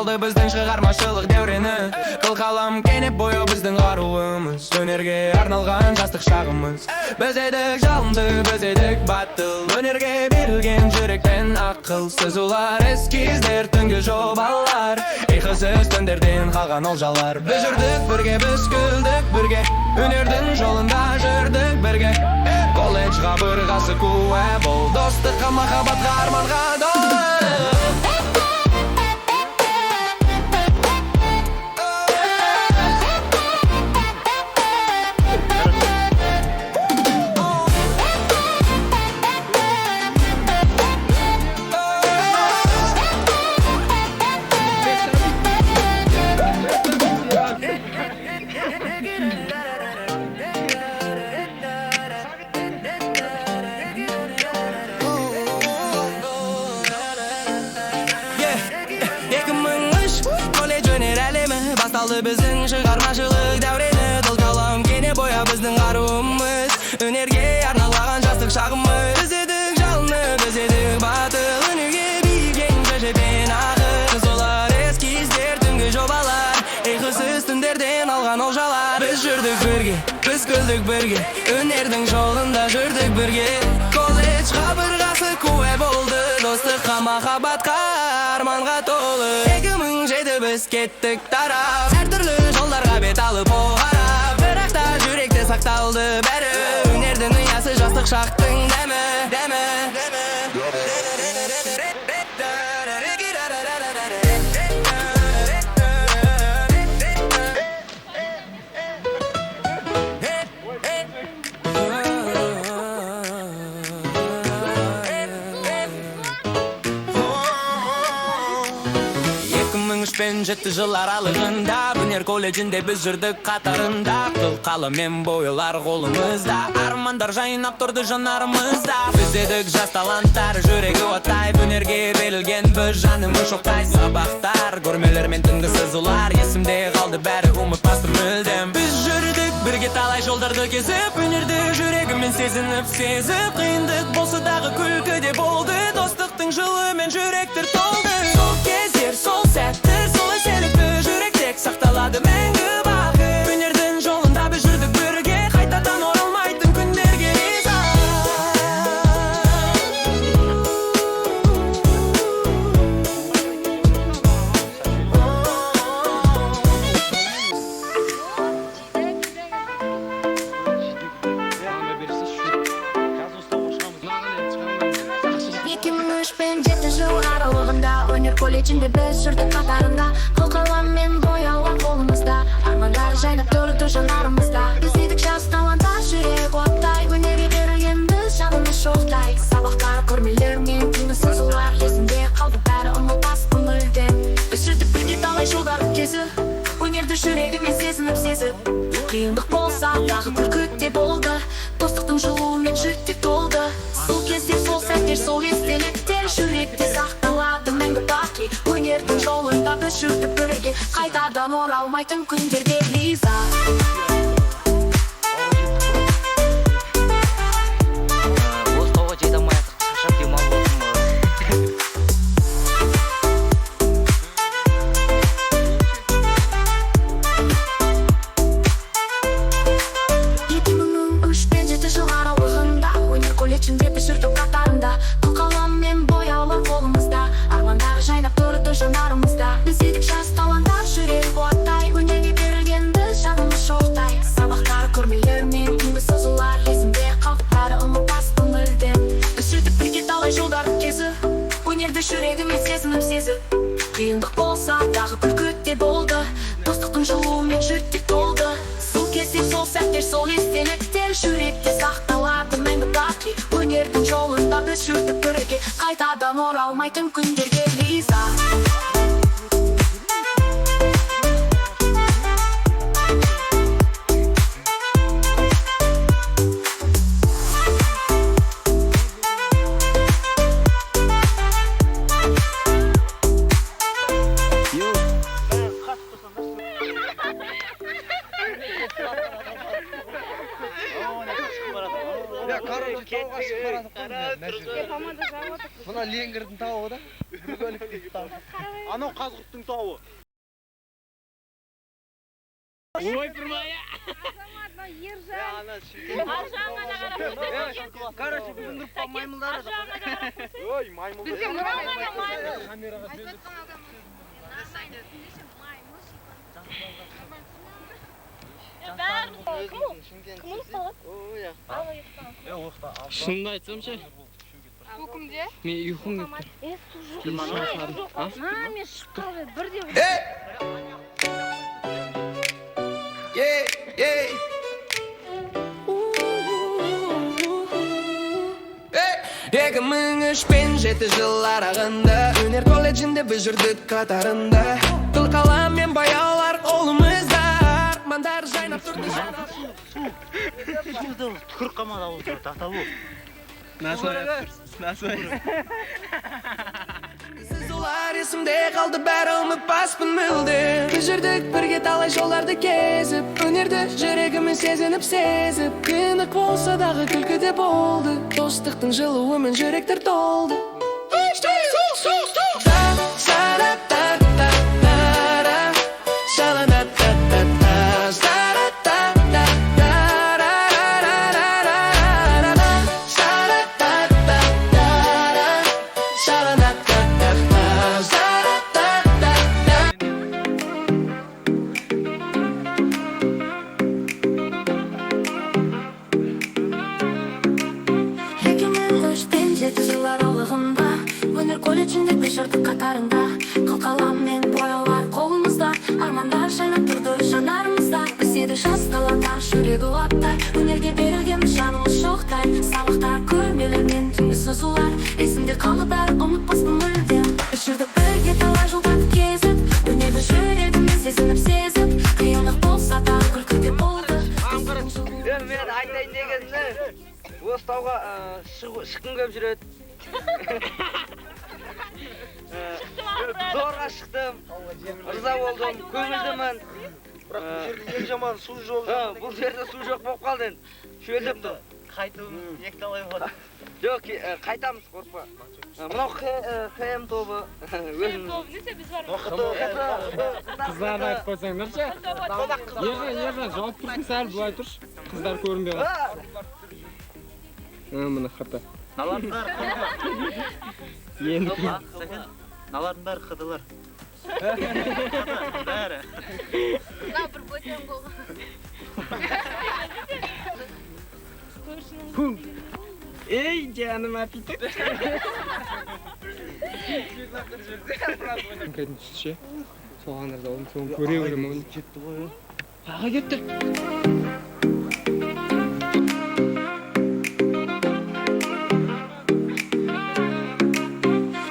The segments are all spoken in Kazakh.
Басталды біздің шығармашылық дәурені. Қылқалам, кенеп бояу біздің қаруымыз. Өнерге арналған жастық шағымыз. Біз едік жалынды, біз едік батыл. Өнерге берілген жүрекпен ақыл. Сызулар, эскиздер, түнгі жобалар, ұйқысыз түндерден қалған олжалар. Біз жүрдік бірге, біз күлдік бірге, өнердің жолында жүрдік бірге. Колледж қабырғасы куә бол достыққа, махаббатқа, арманға толы. 2003, колледж, өнер әлемі. Басталды біздің шығармашылық дәурені. Қылқалам, кене боя біздің қаруымыз. Өнерге арналған жастық шағымыз. Біз едік жалыны, біз едік батыл. Өнерге биген шешепен ақыл. Солар, эскиздер, түнгі жобалар, ұйқысыз түндерден алған олжалар. Біз жүрдік бірге, біз күлдік бірге, өнердің жолында жүрдік бірге. Колледж қабырғасы куә болды достыққа, махаббатқа, арманға толы. 2007, біз кеттік тарап, әртүрлі жолдарға бет алып қарап. Бірақ та жүректе сақталды бәрі, өнердің ұясы, жастық шақтың дәмі, дәмі. 2003 пен 7 жыл аралығында өнер колледжінде біз жүрдік қатарында. Қылқалам мен бояулар қолымызда, армандар жайнап тұрды жанарымызда. Біз едік жас таланттар, жүрегі оттай, өнерге берілген біз жанымыз шоқтай. Сабақтар, көрмелер мен түнгі сызулар есімде қалды бәрі, ұмытпаспын мүлдем. Біз жүрдік бірге талай жолдарды кезіп, өнерді жүрегіммен сезініп, сезіп. Қиындық болса дағы, күлкі де болды, достықтың жылымен жүректер толды. Сол кездер, сол сәттер, сол естеліктер жүректе сақталады мәңгі бақи. Өнердің жолында біз жүрдік бірге, қайтадан оралмайтын күндерге риза. 2003 пен 7 жыл аралығында өнер колледжінде біз жүрдік қатарында. Қылқалам мен бояулар қолымызда, армандар жайнап тұрды жанарымызда. Біз едік жас таланттар, жүрек оттай, өнерге берілген біз жанымыз шоқтай. Сабақтар, көрмелер мен түнгі сызулар есімде қалды бәрі, ұмытпаспын мүлдем. Біз жүрдік бірге талай жолдар кезіп, өнерді жүрегімен сезініп, сезіп. Қиындық болса дағы, күлкі де болды, достықтың жылуымен жүректер толды. Сол кездер, сол сәттер, сол естеліктер жүректе сақталады мәңгі бақи. Өнердің жолында біз жүрдік бірге, қайтадан оралмайтын күндерге риза. Осы тауға жете алмай жатырмық, шаршап демалып отырмыз. 2003 пен 7 жыл аралығында өнер колледжінде біз жүрдік қатарында. Қылқалам мен бояулар қолымызда, армандар жайнап тұрды жанарымызда. Біз едік жас таланттар, жүрек оттай, өнерге берілген біз жанымыз шоқтай. Сабақтар, көрмелер мен түнгі сызулар есімде қалды бәрі, ұмытпаспын мүлдем. Біз жүрдік бірге талай жолдар кезіп, өнерді жүрегімен сезініп, сезіп. Қиындық болса дағы, күлкі де болды, достықтың жылуымен жүректер толды. Сол кездер, сол сәттер, сол естеліктер жүректе сақталады мәңгі бақи. Өнердің жолында біз жүрдік бірге, қайтадан оралмайтын күндерге риза. Короче, тауға шығып бара жатырмық қой мына жерде. Мына Ленгірдің тауы да. Біргеліктің тауы. Анау Қазығұрттың тауы. Короче, біздің группа маймылдары. Ой, маймылдар. Бізде мынау ғана маймыл. Шынымды айтсам ше, Бұл кімде? мен ұйқым келіп тұр. А? Мен шыққалы бірде. Yeah, yeah. 2003 пен 7 жыл арағында өнер колледжінде біз жүрдік қатарында. Қыл қалам мен бояулар қолымызда, армандар жайнап тұрды. Түкіріп қалмады ауызда, таталу. Насвай. Сызулар есімде қалды бәрі, ұмытпаспын мүлде. Біз жүрдік бірге талай жолдарды кезіп, өнерді жүрегімен сезініп, сезіп. Қиындық болса дағы, күлкі де болды, достықтың жылуымен жүректер толды. Та, са-ра, та, та, та-ра, ша-ла-да, та, та, та, са-ра, та, та, та-ра, ра, ра, ра, ра, ра, са-ра, та, та, та-ра, ша-ла-да, та, та, та, са-ра, та, та, та. 2003 пен 7 жыл аралығында өнер колледжінде біз жүрдік қатарында. Қылқалам мен бояулар қолымызда, армандар жайнап тұрды жанарымызда. Біз едік жас таланттар, жүрегі оттай, өнерге берілгенбіз, жанымыз шоқтай. Сабақтар, көрмелер мен түнгі созулар есімде қалды бәрі, ұмытпаспын мүлдем. Біз жүрдік бірге талай жолдарды кезіп, өнерді жүрегіміз сезініп, сезіп. Қиындық болса да, күлкі де болды. Мен айтайын дегенім, осы тауға шыққым келіп жүреді. Зорға шықтым, ырза болдым, көңілдімін. Бірақ бұл жерде ең жаман су жоқ. Бұл жерде су жоқ болып қалды енді. Шөлдеп тұр. Қайтуымыз екіталай болады. Жоқ, қайтамыз, қорықпа. Мынау ХМ тобы. Өзіміз. Қыздарды айтып қойсаңдаршы. Ержан, Ержан, жауып тұрсың, сәл былай тұршы. Қыздар көрінбей қалды. Міне хата. Мыналардың бәрі қыдылар. Енді Мыналардың бәрі қыдылар. Бәрі. Мынау бір бөтен болған. Ей, жаным аппетит. Конкретно түсі ше. Соған ырза болдым, соны көре көремін. Кетті ғой. Аға кетті.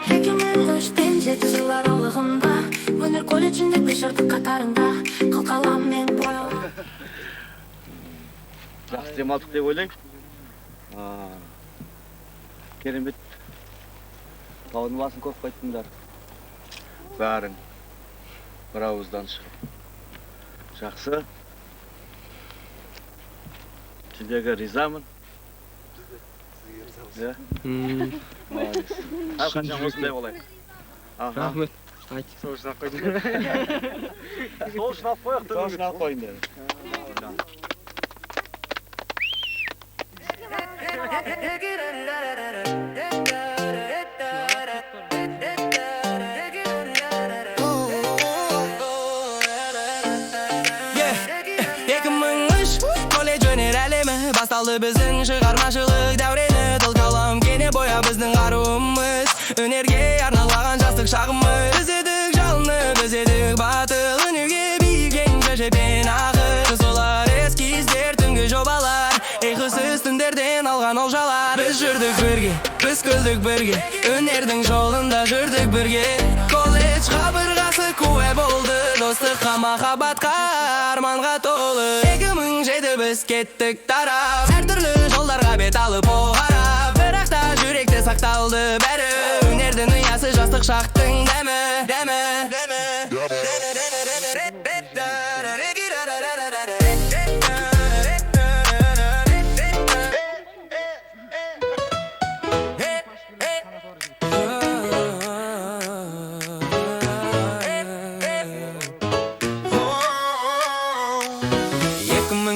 2003 пен 7 жыл аралығында өнер колледжінде біз жүрдік қатарында. Қылқалам мен бояулар. Жақсы демалдық деп ойлаймын. Керемет. Таудың басын көріп қайттыңдар. Бәрің бір ауыздан шығып. Жақсы. Сендерге ризамын. Иә. Молодец. Әрқашан осындай болайық. Аха. Рахмет. Айт. Сол үшін алып қойдым. Сол үшін алып қояйық. Сол үшін алып қойын дедім. Yeah. 2003, колледж, өнер әлемі. Басталды біздің шығармашылық дәурені. Қыл қалам, кене боя біздің қаруымыз, өнерге арналаған жастық шағымыз. Біз едік жалыны, біз едік батыл, өнерге биген шешепен ақыл. Солар эскиздер, түнгі жобалар, ұйқысыз түндерден алған олжалар. Біз жүрдік бірге, біз күлдік бірге, өнердің жолында жүрдік бірге. Колледж қабырғасы куә болды достыққа, махаббатқа, арманға толы. 2007, біз кеттік тарап, әртүрлі жолдарға бет алып қарап. Бірақ та жүректе сақталды бәрі, өнердің ұясы, жастық шақтың дәмі, дәмі, дәмі.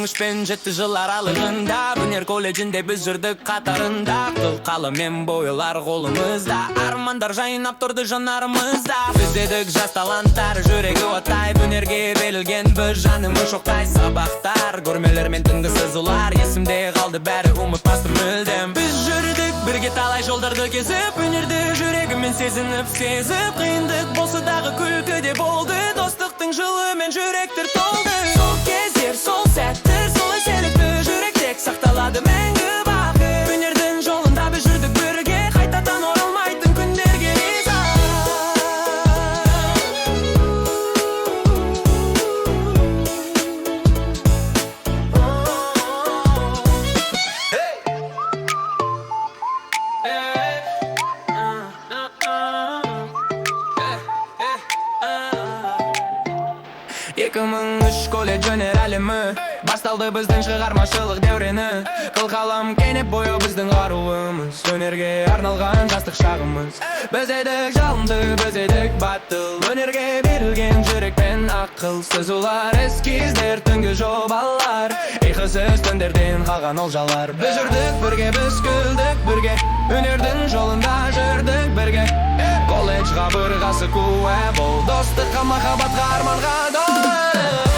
2003 пен 7 жыл аралығында өнер колледжінде біз жүрдік қатарында. Қыл қалам мен бояулар қолымызда, армандар жайнап тұрды жанарымызда. Біз едік жас таланттар, жүрегі оттай, өнерге берілген біз жанымыз шоқтай. Сабақтар, көрмелер мен түнгі сызулар есімде қалды, бәрі ұмытпаспын мүлдем. Біз жүрдік бірге талай жолдарды кезіп, өнерді жүрегімен сезініп сезіп. Қиындық болса дағы күлкі де болды, достықтың жылымен жүректер толды. Сол кездер, сол сәттер, сол естелікті жүректе сақталады мәңгі бақи. Өнердің жолында біз жүрдік бірге, қайтадан оралмайтын күндерге риза. 2003 колледж өнер әлемі, басталды біздің шығармашылық дәурені. Қыл қалам, кенеп бояу біздің қаруымыз, өнерге арналған жастық шағымыз. Біз едік жалынды, біз едік батыл, өнерге берілген жүрек пен ақыл. Сызулар, эскиздер, түнгі жобалар, ұйқысыз түндерден қалған олжалар. Біз жүрдік бірге, біз күлдік бірге, өнердің жолында жүрдік бірге. Колледж қабырғасы куә бол, достыққа, махаббатқа, арманға толы.